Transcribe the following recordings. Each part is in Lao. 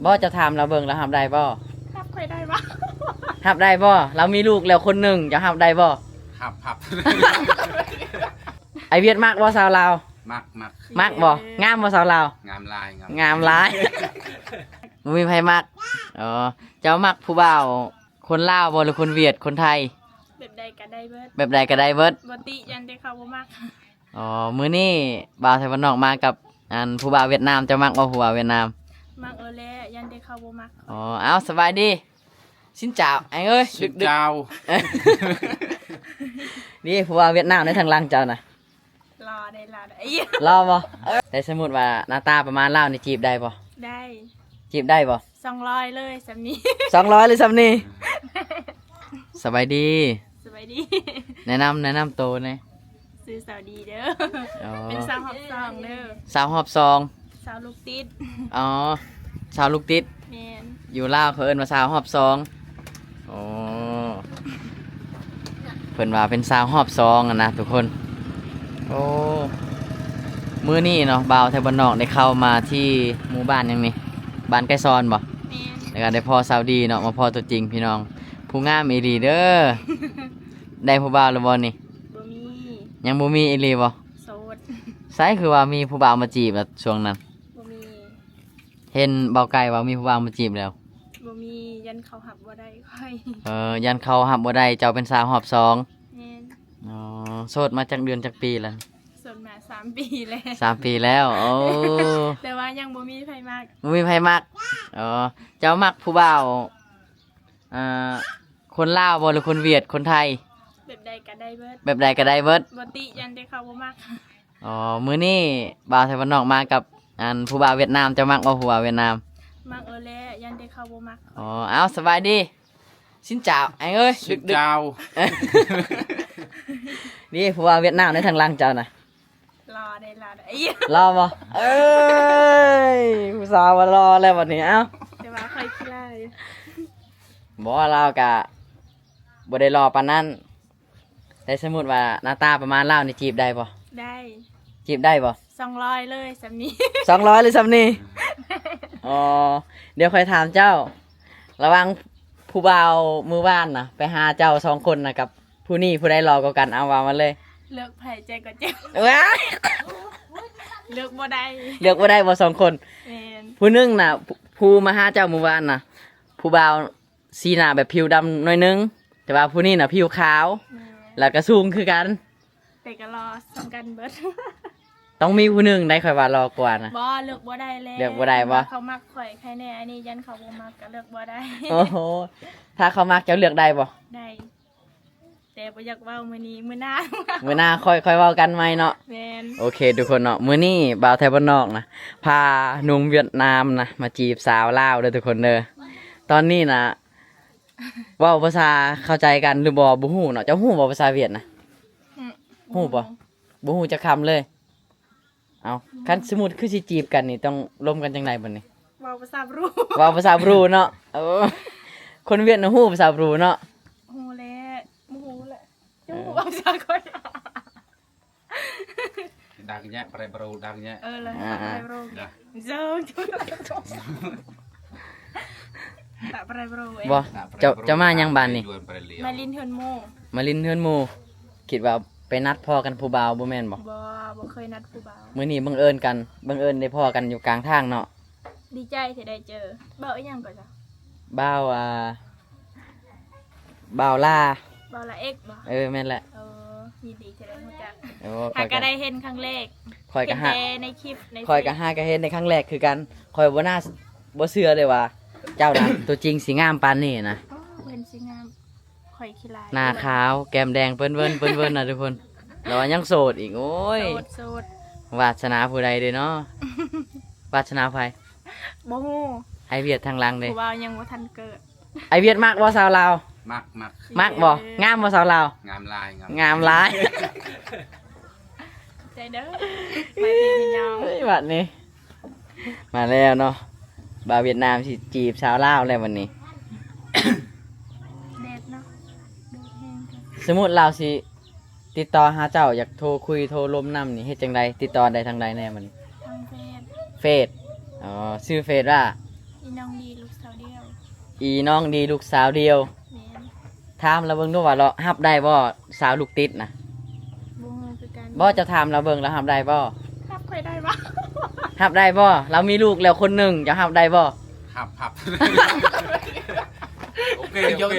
ບໍ່ ເຈົ້າຖາມລາວເບິ່ງ ລາວຮັບໄດ້ບໍ່? ຮັບຂ້ອຍໄດ້ບໍ່? ຮັບໄດ້ບໍ່? ລາວມີລູກແລ້ວຄົນໜຶ່ງ ເຈົ້າຮັບໄດ້ບໍ່? ຮັບ ຮັບ. ອ້າຍຫວຽດມັກບໍ່ສາວລາວ? ມັກ ມັກ. ມັກບໍ່? ເອີ ງາມບໍ່ສາວລາວ? ງາມຫຼາຍ ງາມ ງາມຫຼາຍ. ບໍ່ມີໃຜມັກ. ອໍ ເຈົ້າມັກຜູ້ບ່າວຄົນລາວບໍ່ ຫຼືຄົນຫວຽດ ຄົນໄທ? ແບບໃດກໍໄດ້ເບິດ. ແບບໃດກໍໄດ້ເບິດ. ບໍ່ຕິ ຢ້ານແຕ່ເຂົາບໍ່ມັກ. ອໍ ມື້ນີ້ບ່າວໄທບ້ານນອກມາກັບ ອັນ ຜູ້ບ່າວຫວຽດນາມ. ເຈົ້າມັກບໍ່ຜູ້ບ່າວຫວຽດນາມ? ມັກແລ້ວແຫຼະ ຢ້ານແຕ່ເຂົາບໍ່ມັກ. ອໍ ເອົາ ສະບາຍດີ. ຊິນເຈົ້າ ອ້າຍເອີຍ. ຊິນເຈົ້າ. ນີ້ຜູ້ບ່າວຫວຽດນາມໃນທາງຫຼັງເຈົ້ານະ. ຫຼໍ່ເດ້ ຫຼໍ່ເດ້. ຫຼໍ່ບໍ່? ແຕ່ສົມມຸດວ່າໜ້າຕາປະມານລາວນີ້ ຈີບໄດ້ບໍ່? ໄດ້. ຈີບໄດ້ບໍ່? ສອງຮ້ອຍເລີຍສ່ຳນີ້. ສອງຮ້ອຍເລີຍສ່ຳນີ້. ສະບາຍດີ. ສະບາຍດີ. ແນະນຳ ແນະນຳໂຕແດ່. ຊື່ສາວດີເດີ. ອໍ ເປັນສາວຮອບສອງເດີ. ສາວຮອບສອງ. ສາວລູກຕິດ. ອໍ ສາວລູກຕິດ. ແມ່ນ. ຢູ່ລາວເຂົາເອີ້ນວ່າສາວຮອບສອງ. ໂອ້ ເພິ່ນວ່າເປັນສາວຮອບສອງຫັ້ນນະທຸກຄົນ. ໂອ້ ມື້ນີ້ເນາະ ບ່າວໄທບ້ານນອກໄດ້ເຂົ້າມາທີ່ໝູ່ບ້ານຫຍັງນີ້ ບ້ານໄກສອນບໍ່? ແມ່ນ. ແລ້ວກໍໄດ້ພໍ້ສາວດີເນາະ ມາພໍ້ຕົວຈິງພີ່ນ້ອງ ຜູ້ງາມອີ່ຫຼີເດີ. ໄດ້ຜູ້ບ່າວແລ້ວບໍ່ນີ້? ບໍ່ມີ. ຍັງບໍ່ມີອີ່ຫຼີບໍ່? ໂສດ. ໃສ ຄືວ່າມີຜູ້ບ່າວມາຈີບລະຊ່ວງນັ້ນ? ບໍ່ມີ. ເຫັນບ່າວໄກ່ວ່າມີຜູ້ບ່າວມາຈີບແລ້ວ? ບໍ່ມີ ຢ້ານເຂົາຮັບບໍ່ໄດ້ຂ້ອຍ. ເອີ ຢ້ານເຂົາຮັບບໍ່ໄດ້. ເຈົ້າເປັນສາວຮອບສອງ. ແມ່ນ. ອໍ ໂສດມາຈັກເດືອນຈັກປີລະ? ໂສດມາສາມປີແລ້ວ. ສາມປີແລ້ວ. ໂອ້ ແຕ່ວ່າຍັງບໍ່ມີໃຜມັກ. ບໍ່ມີໃຜມັກ. ອໍ ເຈົ້າມັກຜູ້ບ່າວ ອ່າ ຄົນລາວບໍ່ ຫຼືຄົນຫວຽດ ຄົນໄທ? ແບບໃດກໍໄດ້ເບິດ. ແບບໃດກໍໄດ້ເບິດ. ບໍ່ຕິ ຢ້ານແຕ່ເຂົາບໍ່ມັກ. ອໍ ມື້ນີ້ບ່າວໄທບ້ານນອກມາກັບ ອັນ ຜູ້ບ່າວຫວຽດນາມ. ເຈົ້າມັກບໍ່ຜູ້ບ່າວຫວຽດນາມ? ມັກແລ້ວແຫຼະ ຢ້ານແຕ່ເຂົາບໍ່ມັກ. ອໍ ເອົາ ສະບາຍດີ. ຊິນເຈົ້າ ອ້າຍເອີຍ. ຊິນເຈົ້າ. ນີ້ຜູ້ບ່າວຫວຽດນາມໃນທາງຫຼັງເຈົ້ານະ. ຫຼໍ່ເດ້ ຫຼໍ່ເດ້. ຫຼໍ່ບໍ່? ເອີຍ ຜູ້ສາວວ່າຫຼໍ່ແລ້ວບັດນີ້. ເອົ້າ ແຕ່ວ່າຂ້ອຍຂີ້ລ້າຍ. ບໍ່ ລາວກະບໍ່ໄດ້ຫຼໍ່ປານນັ້ນ. ແຕ່ສົມມຸດວ່າໜ້າຕາປະມານລາວນີ້ ຈີບໄດ້ບໍ່? ໄດ້. ຈີບໄດ້ບໍ່? ສອງຮ້ອຍເລີຍສ່ຳນີ້. ສອງຮ້ອຍເລີຍສ່ຳນີ້. ອໍ ດຽວຂ້ອຍຖາມເຈົ້າ ລະຫວ່າງຜູ້ບ່າວມື້ວານນະ ໄປຫາເຈົ້າສອງຄົນນະ ກັບຜູ້ນີ້ຜູ້ໃດຫຼໍ່ກວ່າກັນ? ເອົາ ເວົ້າມາເລີຍ. ເລືອກໃຜໃຈກໍເຈັບ. ວ້າຍ ເລືອກບໍ່ໄດ້. ເລືອກບໍ່ໄດ້ບໍ່ສອງຄົນ? ແມ່ນ. ຜູ້ໜຶ່ງນະ ຜູ້ ຜູ້ມາຫາເຈົ້າມື້ວານນະ ຜູ້ບ່າວ ສີໜ້າແບບຜິວດຳໜ້ອຍໜຶ່ງ ແຕ່ວ່າຜູ້ນີ້ນະຜິວຂາວ. ແມ່ນ. ແລ້ວກໍສູງຄືກັນ. ແຕ່ກໍຫຼໍ່ສ່ຳກັນເບິດ. ຕ້ອງມີຜູ້ໜຶ່ງໄດ໋ ຂ້ອຍວ່າຫຼໍ່ກວ່ານະ. ບໍ່ ເລືອກບໍ່ໄດ້ແລ້ວ. ເລືອກບໍ່ໄດ້ບໍ່? ວ່າເຂົາມັກຂ້ອຍໃຄແນ່ ອັນນີ້ຢ້ານເຂົາບໍ່ມັກ ກໍເລືອກບໍ່ໄດ້. ໂອ້ໂຫ ຖ້າເຂົາມັກເຈົ້າເລືອກໄດ້ບໍ່? ໄດ້. ແຕ່ບໍ່ຢາກເວົ້າມື້ນີ້ ມື້ໜ້າ. ມື້ໜ້າຄ່ອຍ ຄ່ອຍເວົ້າກັນໃໝ່ເນາະ. ແມ່ນ. ໂອເຄທຸກຄົນເນາະ ມື້ນີ້ບ່າວໄທບ້ານນອກນະ ພາໜຸ່ມຫວຽດນາມນະ ມາຈີບສາວລາວເດີທຸກຄົນເດີ. ຕອນນີ້ນະ ເວົ້າພາສາເຂົ້າໃຈກັນຫຼືບໍ່ ບໍ່ຮູ້ເນາະ. ເຈົ້າຮູ້ບໍ່ພາສາຫວຽດນະ? ອືມ ຮູ້ບໍ່? ບໍ່ຮູ້ ບໍ່ຮູ້ຈັກຄຳເລີຍ. ເອົ້າ ຄັນສົມມຸດຄືຊິຈີບກັນນີ້ ຕ້ອງລົມກັນຈັ່ງໃດບັດນີ້? ເວົ້າພາສາບຣູ. ເວົ້າພາສາບຣູເນາະ. ເອີ ຄົນຫວຽດນະຮູ້ພາສາບຣູເນາະ. ຮູ້ແຫຼະ ບໍ່ຮູ້ແຫຼະ. ເຈົ້າ ເອີ ເວົ້າພາສາຄົນ. ດັງແຍະ ປະເຣບໂຣ ດັງແຍະ. ເອີ ລະ ອ່າ ປະເຣບໂຣ. ເຈົ້າ ຕະປະເຣບໂຣເອງ. ບໍ່ ຕະປະເຣບໂຣ. ເຈົ້າ ເຈົ້າມາຫຍັງບ້ານນີ້? ມາຫຼິ້ນເຮືອນໝູ່. ມາຫຼິ້ນເຮືອນໝູ່. ຄິດວ່າໄປນັດພໍ້ກັນຜູ້ບ່າວບໍ່ແມ່ນບໍ່? ບໍ່ ບໍ່ເຄີຍນັດຜູ້ບ່າວ. ມື້ນີ້ບັງເອີນກັນ ບັງເອີນໄດ້ພໍ້ກັນຢູ່ກາງທາງເນາະ. ດີໃຈທີ່ໄດ້ເຈີ. ບ່າວອີ່ຫຍັງກໍຈະ? ບ່າວ ອ່າ ບ່າວລາ. ບ່າວລາເອກບໍ່? ເອີ ແມ່ນແຫຼະ. ເອີ ຍິນດີທີ່ໄດ້ຮູ້ຈັກ. ໂອ້ ຫາກະໄດ້ເຫັນຄັ້ງແລກ. ຂ້ອຍກະຫາ ເຫັນແຕ່ໃນຄລິບ ໃນເຟສ. ຂ້ອຍກະຫາກະເຫັນໃນຄັ້ງແລກຄືກັນ. ຂ້ອຍບໍ່ໜ້າ ບໍ່ເຊື່ອເລີຍວ່າເຈົ້ານະ ຕົວຈິງຊິງາມປານນີ້ນະ. ໂອ້ ເພິ່ນຊິງາມ. ຂ້ອຍຂີ້ລ້າຍ. ໜ້າຂາວ ແກ້ມແດງເປີ້ນເວີນ ເປີ້ນເວີນນະທຸກຄົນ. ແລ້ວວ່າຍັງໂສດອີກ. ໂອ້ຍ ໂສດ ໂສດ. ວາດສະໜາຜູ້ໃດເດເນາະ? ວາດສະໜາໃຜ? ບໍ່ຮູ້. ອ້າຍຫວຽດທາງຫຼັງເດ? ຜູ້ບ່າວຍັງບໍ່ທັນເກີດ. ອ້າຍຫວຽດມັກບໍ່ສາວລາວ? ມັກ ມັກ. ມັກບໍ່? ເອີ ງາມບໍ່ສາວລາວ? ງາມຫຼາຍ ງາມ ງາມຫຼາຍ. ໃຈເດີ ໄປເດີພີ່ນ້ອງ. ເອີຍ ບັດນີ້ ມາແລ້ວເນາະ ບ່າວຫວຽດນາມຊິຈີບສາວລາວແລ້ວບັດນີ້. ແດດເນາະ ແດດແຮງ. ສົມມຸດລາວຊິຕິດຕໍ່ຫາເຈົ້າ ຢາກໂທຄຸຍໂທລົມນຳນີ້ ເຮັດຈັ່ງໃດ? ຕິດຕໍ່ໄດ້ທາງໃດແດ່ບັດນີ້? ທາງເຟສ. ເຟສ. ອໍ ຊື່ເຟສວ່າ? ອີນ້ອງດີລູກສາວດຽວ. ອີນ້ອງດີລູກສາວດຽວ. ແມ່ນ. ຖາມລາວເບິ່ງດູວ່າລາວຮັບໄດ້ບໍ່ ສາວລູກຕິດນະ? ບໍ່ຮູ້ຄືກັນ. ບໍ່ ເຈົ້າຖາມລາວເບິ່ງ ລາວຮັບໄດ້ບໍ່? ຮັບຂ້ອຍໄດ້ບໍ່? ຮັບໄດ້ບໍ່? ລາວມີລູກແລ້ວຄົນໜຶ່ງ ເຈົ້າຮັບໄດ້ບໍ່? ຮັບ ຮັບ. ໂອເຄ ໂອເຄ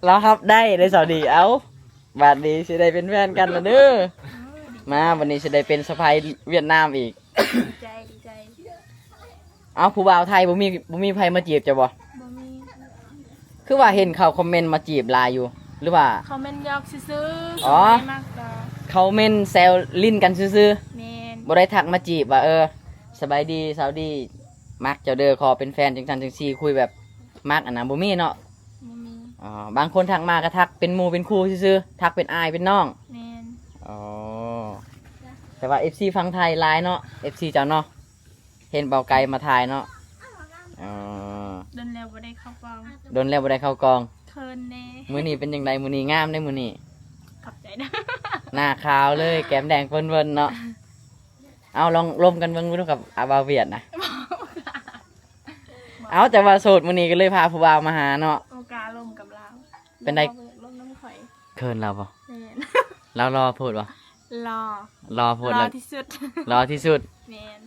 ລາວຮັບໄດ້ເດ້ສາວດີ. ເອົ້າ ບາດນີ້ຊິໄດ້ເປັນແຟນກັນລະເດີ. ມາ ບາດນີ້ຊິໄດ້ເປັນສະໃພ້ຫວຽດນາມອີກ. ດີໃຈ ດີໃຈ. ເອົ້າ ຜູ້ບ່າວໄທບໍ່ມີ ບໍ່ມີໃຜມາຈີບເຈົ້າບໍ່? ບໍ່ມີ. ຄືວ່າເຫັນເຂົາຄອມເມັນມາຈີບຫຼາຍຢູ່ ຫຼືວ່າ ຄອມເມັນຫຍອກຊື່ໆ. ອໍ ບໍ່ໄດ້ມັກດອກ. ຄອມເມັນແຊວຫຼິ້ນກັນຊື່ໆ. ແມ່ນ. ບໍ່ໄດ້ທັກມາຈີບວ່າ ເອີ ສະບາຍດີສາວດີ ມັກເຈົ້າເດີ ຂໍເປັນແຟນ ຈັ່ງຊັ້ນຈັ່ງຊີ້ ຄຸຍແບບມັກຫັ້ນນະ ບໍ່ມີເນາະ? ບໍ່ມີ. ອໍ ບາງຄົນທັກມາກໍທັກເປັນໝູ່ເປັນຄູ່ຊື່ໆ ທັກເປັນອ້າຍເປັນນ້ອງ. ແມ່ນ. ອໍ ແຕ່ວ່າເອັຟຊີຝັ່ງໄທຫຼາຍເນາະ ເອັຟຊີເຈົ້າເນາະ ເຫັນເບົາໄກ່ມາຖ່າຍເນາະ. ອໍ ດົນແລ້ວບໍ່ໄດ້ເຂົ້າກ້ອງ ດົນແລ້ວບໍ່ໄດ້ເຂົ້າກ້ອງ ເຂີນແດ່. ມື້ນີ້ເປັນຈັ່ງໃດ? ມື້ນີ້ງາມເດ້ມື້ນີ້. ຂອບໃຈເດີ. ໜ້າຂາວເລີຍ ແກ້ມແດງເປິ້ນເວີນເນາະ. ເອົາ ລອງລົມກັນເບິ່ງດູກັບ ອາ ບ່າວຫວຽດນະ. ເອົາ ແຕ່ວ່າໂສດມື້ນີ້ກໍເລີຍພາຜູ້ບ່າວມາຫາເນາະ. ບໍ່ກ້າລົມກັບລາວ. ເປັນໃດ? ບໍ່ຢາກລົມນຳຂ້ອຍ. ເຂີນລາວບໍ່? ແມ່ນ. ລາວຫຼໍ່ໂພດບໍ່? ຫຼໍ່. ຫຼໍ່ໂພດ. ຫຼໍ່ທີ່ສຸດ. ຫຼໍ່ທີ່ສຸດ. ແມ່ນ.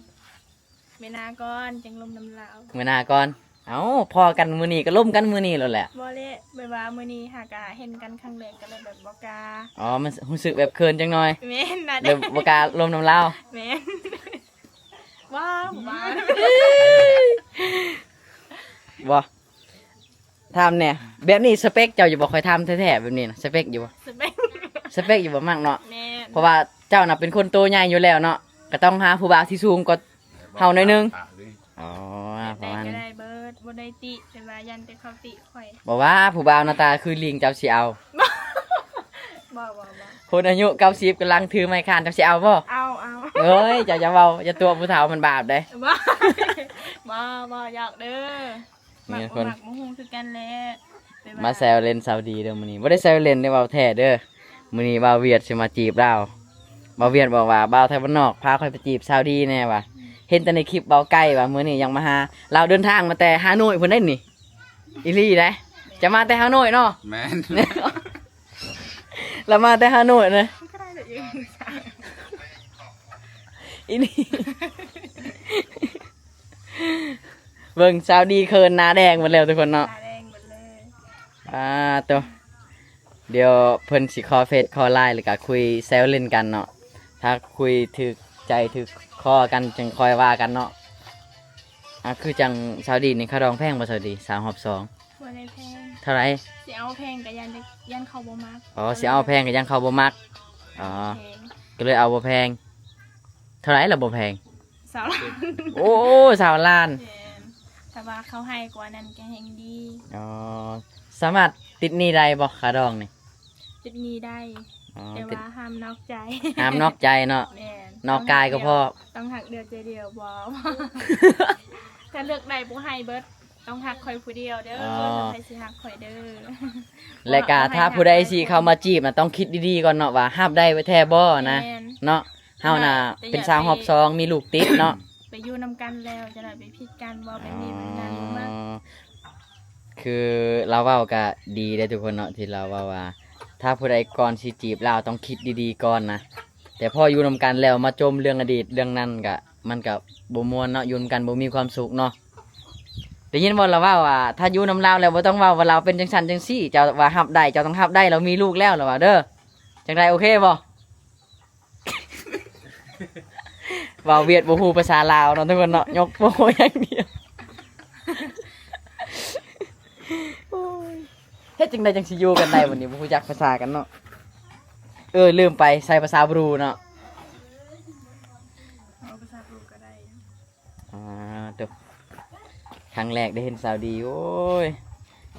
ມື້ໜ້າກ່ອນຈັ່ງລົມນຳລາວ. ມື້ໜ້າກ່ອນ. ເອົ້າ ພໍ້ກັນມື້ນີ້ກໍລົມກັນມື້ນີ້ໂລດແຫຼະ. ບໍ່ແຫຼະ ແບບວ່າມື້ນີ້ຫາກະເຫັນກັນຄັ້ງແລກກໍເລີຍແບບບໍ່ກ້າ. ອໍ ມັນຮູ້ສຶກແບບເຂີນຈັກໜ້ອຍ. ແມ່ນນະ. ເລີຍບໍ່ກ້າລົມນຳລາວ. ແມ່ນ. ວ້າວ ບໍ່ ຖາມແດ່ ແບບນີ້ສະເປັກເຈົ້າຢູ່ບໍ່? ຂ້ອຍຖາມແທ້ໆ ແບບນີ້ນະ ສະເປັກຢູ່ບໍ່? ສະເປັກ ສະເປັກຢູ່ບໍ່? ມັກເນາະ. ແມ່ນ. ເພາະວ່າເຈົ້ານະເປັນຄົນໂຕໃຫຍ່ຢູ່ແລ້ວເນາະ ກໍຕ້ອງຫາຜູ້ບ່າວທີ່ສູງກວ່າເຮົາໜ້ອຍໜຶ່ງ. ອໍ ປະມານ ໃດກໍໄດ້ເບີດ ບໍ່ໄດ້ຕິ ແຕ່ວ່າຢ້ານແຕ່ເຂົາຕິຂ້ອຍ. ບໍ່ວ່າ ຜູ້ບ່າວໜ້າຕາຄືລີງເຈົ້າຊິເອົາ? ບໍ່ ບໍ່ ບໍ່. ຄົນອາຍຸເກົ້າສິບກຳລັງຖືໄມ້ຄ້ານ ເຈົ້າຊິເອົາບໍ່? ເອົາ ເອົາ. ເອີຍ ເຈົ້າຢ່າເວົ້າ ຢ່າຕົວະຜູ້ເຖົ້າ ມັນບາບເດ້. ບໍ່ ບໍ່ ບໍ່ ຢອກເດີ. ມັກບໍ່ມັກບໍ່ຮູ້ຄືກັນແຫຼະ. ມາແຊວເລ່ນສາວດີເດີມື້ນີ້ ບໍ່ໄດ້ແຊວເລ່ນເດ້ ເວົ້າແທ້ເດີ. ມື້ນີ້ບ່າວຫວຽດຊິມາຈີບລາວ. ບ່າວຫວຽດບອກວ່າ ບ່າວໄທບ້ານນອກ ພາຂ້ອຍໄປຈີບສາວດີແດ່ວ່າ. ເຫັນແຕ່ໃນຄລິບເບົາໄກ່ວ່າ ມື້ນີ້ຢາກມາຫາ. ລາວເດີນທາງມາແຕ່ຮ່າໂນ້ຍພຸ້ນເດ້ນີ້. ອີ່ຫຼີໃດ໋. ຈະມາແຕ່ຮ່າໂນ້ຍເນາະ? ແມ່ນ. ລາວມາແຕ່ຮ່າໂນ້ຍນະ. ອີ່ຫຼີ. ເບິ່ງສາວດີເຂີນ ໜ້າແດງໝົດແລ້ວທຸກຄົນເນາະ. ໜ້າແດງໝົດເລີຍ. ອ່າ ໂຕ ດຽວເພິ່ນຊິຂໍເຟສຂໍລາຍ ແລ້ວກະຄຸຍແຊວຫຼິ້ນກັນເນາະ. ຖ້າຄຸຍຖືກໃຈຖືກຄໍກັນ ຈັ່ງຄ່ອຍວ່າກັນເນາະ. ອ່າ ຄືຈັ່ງສາວດີນີ້ ຄ່າດອງແພງບໍ່ສາວດີ? ສາວຮອບສອງ. ບໍ່ໄດ້ແພງ. ເທົ່າໃດ? ຊິເອົາແພງກໍຢ້ານ ຢ້ານເຂົາບໍ່ມັກ. ອໍ ຊິເອົາແພງກໍຢ້ານເຂົາບໍ່ມັກ. ອໍ ແພງ ກໍເລີຍເອົາບໍ່ແພງ. ເທົ່າໃດລະບໍ່ແພງ? ຊາວລ້ານ. ໂອ້ ຊາວລ້ານ. ແມ່ນ. ຖ້າວ່າເຂົາໃຫ້ກວ່ານັ້ນກໍແຮ່ງດີ. ອໍ ສາມາດຕິດໜີ້ໄດ້ບໍ່ ຄ່າດອງນີ້? ຕິດໜີ້ໄດ້. ອໍ ແຕ່ວ່າຫ້າມນອກໃຈ. ຫ້າມນອກໃຈເນາະ. ແມ່ນ. ນອກກາຍກໍພໍ. ຕ້ອງຮັກດຽວໃຈດຽວ. ບໍ່ ຖ້າເລືອກໄດ້ບໍ່ໃຫ້ເບິດ. ຕ້ອງຮັກຂ້ອຍຜູ້ດຽວເດີ. ອໍ ບໍ່ມີໃຜຊິຮັກຂ້ອຍເດີ. ແລະກະຖ້າຜູ້ໃດຊິເຂົ້າມາຈີບນະ ຕ້ອງຄິດດີໆກ່ອນເນາະ ວ່າຮັບໄດ້ແທ້ບໍ່ນະ. ແມ່ນ. ເນາະ ເຮົານະ ເປັນສາວຮອບສອງ ມີລູກຕິດເນາະ. ໄປຢູ່ນຳກັນແລ້ວ ຈະໄດ້ໄປຜິດກັນ ເວົ້າແບບນີ້ແບບນັ້ນ ບໍ່ມັກ. ອໍ ຄືລາວເວົ້າກະດີເດ້ທຸກຄົນເນາະ ທີ່ລາວເວົ້າວ່າ ຖ້າຜູ້ໃດກ່ອນຊິຈີບລາວ ຕ້ອງຄິດດີໆກ່ອນນະ. ແຕ່ພໍຢູ່ນຳກັນແລ້ວ ມາຈົ່ມເລື່ອງອະດີດເລື່ອງນັ້ນກະ ມັນກະບໍ່ມ່ວນເນາະ ຢູ່ນຳກັນບໍ່ມີຄວາມສຸກເນາະ. ໄດ້ຍິນບໍ່ລາວເວົ້າວ່າ ຖ້າຢູ່ນຳລາວແລ້ວບໍ່ຕ້ອງເວົ້າວ່າລາວເປັນຈັ່ງຊັ້ນຈັ່ງຊີ້ ເຈົ້າວ່າຮັບໄດ້ ເຈົ້າຕ້ອງຮັບໄດ້ ລາວມີລູກແລ້ວ ລາວວ່າເດີ. ຈັ່ງໃດ ໂອເຄບໍ່? ເວົ້າຫວຽດບໍ່ຮູ້ພາສາລາວເນາະທຸກຄົນເນາະ ຍົກໂປ້ຢ່າງດຽວ. ໂອ້ຍ ເຮັດຈັ່ງໃດຈັ່ງຊິຢູ່ກັນໄດ້ບັດນີ້ ບໍ່ຮູ້ຈັກພາສາກັນເນາະ. ເອີ ລືມໄປ ໃຊ້ພາສາບຣູເນາະ. ເອົາພາສາບຣູກໍໄດ້. ອ່າ ໂຕ ຄັ້ງແລກໄດ້ເຫັນສາວດີ ໂອ້ຍ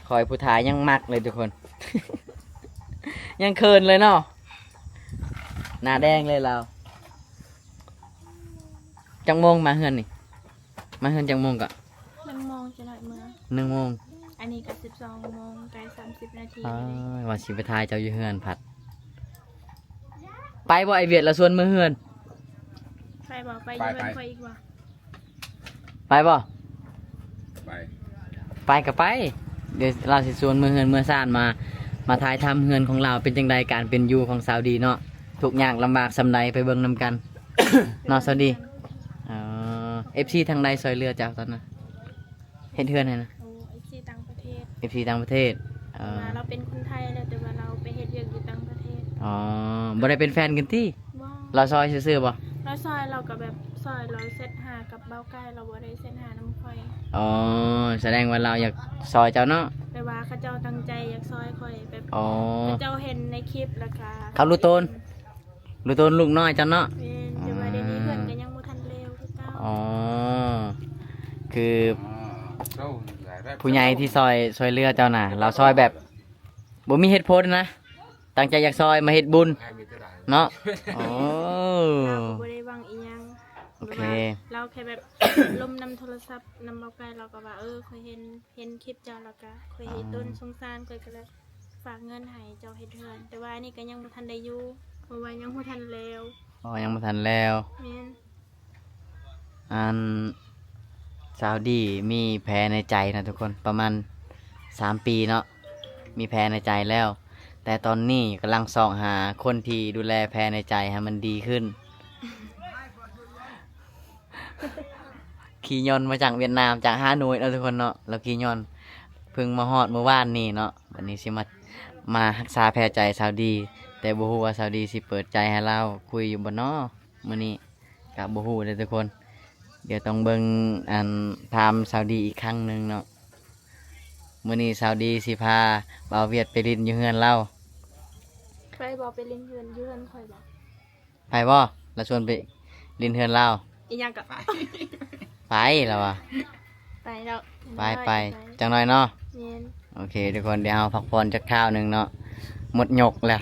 ຂ້ອຍຜູ້ຖ່າຍຍັງມັກເລີຍທຸກຄົນ ຍັງເຂີນເລີຍເນາະ ໜ້າແດງເລີຍລາວ. ຈັກໂມງມາເຮືອນນີ້? ມາເຮືອນຈັກໂມງກະ? ໜຶ່ງໂມງຈະໄດ້ເມືອ. ໜຶ່ງໂມງ. ອັນນີ້ກໍສິບສອງໂມງ ໃກ້ສາມສິບນາທີ. ອ້າຍ ວ່າຊິໄປຖ່າຍເຈົ້າຢູ່ເຮືອນພັດ. ໄປບໍ່ ໄອ້ຫວຽດລະຊວນເມືອເຮືອນ? ໄປບໍ່? ໄປຢູ່ເຮືອນຂ້ອຍອີກບໍ່? ໄປບໍ່? ໄປ ໄປກໍໄປ. ດຽວລາວຊິຊວນເມືອເຮືອນເມືອຊານ ມາ ມາຖ່າຍທຳເຮືອນຂອງລາວ ເປັນຈັ່ງໃດການເປັນຢູ່ຂອງສາວດີເນາະ, ທຸກຍາກລຳບາກສ່ຳໃດ ໄປເບິ່ງນຳກັນເນາະສາວດີ. ເອີ ເອັຟຊີທາງໃດຊ່ອຍເຫຼືອເຈົ້າຕອນນັ້ນ ເຮັດເຮືອນຫັ້ນນະ? ໂອ້ ເອັຟຊີຕ່າງປະເທດ. ເອັຟຊີຕ່າງປະເທດ. ເອີ ວ່າລາວເປັນຄົນໄທແຫຼະ ແຕ່ວ່າລາວໄປເຮັດວຽກຢູ່ຕ່າງປະເທດ. ອໍ ບໍ່ໄດ້ເປັນແຟນກັນຕິ? ບໍ່. ລາວຊ່ອຍຊື່ໆບໍ່? ລາວຊ່ອຍ ລາວກໍແບບຊ່ອຍລາວແຊັດຫາກັບບ່າວໄກ່ ລາວບໍ່ໄດ້ແຊັດຫານຳຂ້ອຍ. ອໍ ສະແດງວ່າລາວຢາກຊ່ອຍເຈົ້າເນາະ. ແບບວ່າເຂົາເຈົ້າຕັ້ງໃຈຢາກຊ່ອຍຂ້ອຍ ແບບ ອໍ ເຂົາເຈົ້າເຫັນໃນຄລິບ ແລ້ວກໍ ເຂົາຮູ້ຕົນ ຮູ້ຕົນລູກນ້ອຍເຈົ້າເນາະ. ແມ່ນ ແຕ່ວ່າດຽວນີ້ເຮືອນກໍຍັງບໍ່ທັນແລ້ວຄືເກົ່າ. ອໍ ຄື ອໍ ຜູ້ໃຫຍ່ທີ່ຊ່ອຍ ຊ່ອຍເຫຼືອເຈົ້ານະ ລາວຊ່ອຍແບບບໍ່ມີເຫດຜົນນະ ຕັ້ງໃຈຢາກຊ່ອຍ ມາເຮັດບຸນເນາະ. ໂອ້ ລາວກໍບໍ່ໄດ້ຫວັງອີ່ຫຍັງ. ໂອເຄ ແບບວ່າລາວແຄ່ແບບ ລົມນຳໂທລະສັບນຳບ່າວໄກ່ ລາວກໍວ່າ ເອີ ຂ້ອຍເຫັນ ເຫັນຄລິບເຈົ້າ ແລ້ວກໍຂ້ອຍເຫັນ ອໍ ຕົນສົງສານ ຂ້ອຍກໍເລີຍຝາກເງິນໃຫ້ເຈົ້າເຮັດເຮືອນ. ແຕ່ວ່າອັນນີ້ກໍຍັງບໍ່ທັນໄດ້ຢູ່ ເພາະວ່າຍັງບໍ່ທັນແລ້ວ. ອໍ ຍັງບໍ່ທັນແລ້ວ. ແມ່ນ. ອັນ ສາວດີມີແຜໃນໃຈນະທຸກຄົນ ປະມານສາມປີເນາະ ມີແຜໃນໃຈແລ້ວ ແຕ່ຕອນນີ້ກຳລັງຊອກຫາຄົນທີ່ດູແລແຜໃນໃຈໃຫ້ມັນດີຂຶ້ນ. ຂີ່ຍົນມາຈາກຫວຽດນາມ ຈາກຮ່າໂນ້ຍເນາະທຸກຄົນເນາະ ລາວຂີ່ຍົນ ເພິ່ງມາຮອດມື້ວານນີ້ເນາະ. ບັດນີ້ຊິມາ ມາຮັກສາແຜໃຈສາວດີ ແຕ່ບໍ່ຮູ້ວ່າສາວດີຊິເປີດໃຈໃຫ້ລາວຄຸຍຢູ່ບໍ່ເນາະ. ມື້ນີ້ກະບໍ່ຮູ້ເດ້ທຸກຄົນ ດຽວຕ້ອງເບິ່ງ ອັນ ຖາມສາວດີອີກຄັ້ງໜຶ່ງເນາະ. ມື້ນີ້ສາວດີຊິພາບ່າວຫວຽດໄປຫຼິ້ນຢູ່ເຮືອນລາວ. ໄປບໍ່? ໄປຫຼິ້ນເຮືອນ ຢູ່ເຮືອນຂ້ອຍບໍ່? ໄປບໍ່? ລາວຊວນໄປຫຼິ້ນເຮືອນລາວ. ອີຫຍັງກະ ໄປ ລາວວ່າ ໄປແລ້ວ ໄປ ໄປ ໄປ ຈັກໜ້ອຍເນາະ. ແມ່ນ. ໂອເຄທຸກຄົນ ດຽວເຮົາພັກຜ່ອນຈັກຄາວໜຶ່ງເນາະ ໝົດຍົກແລ້ວ.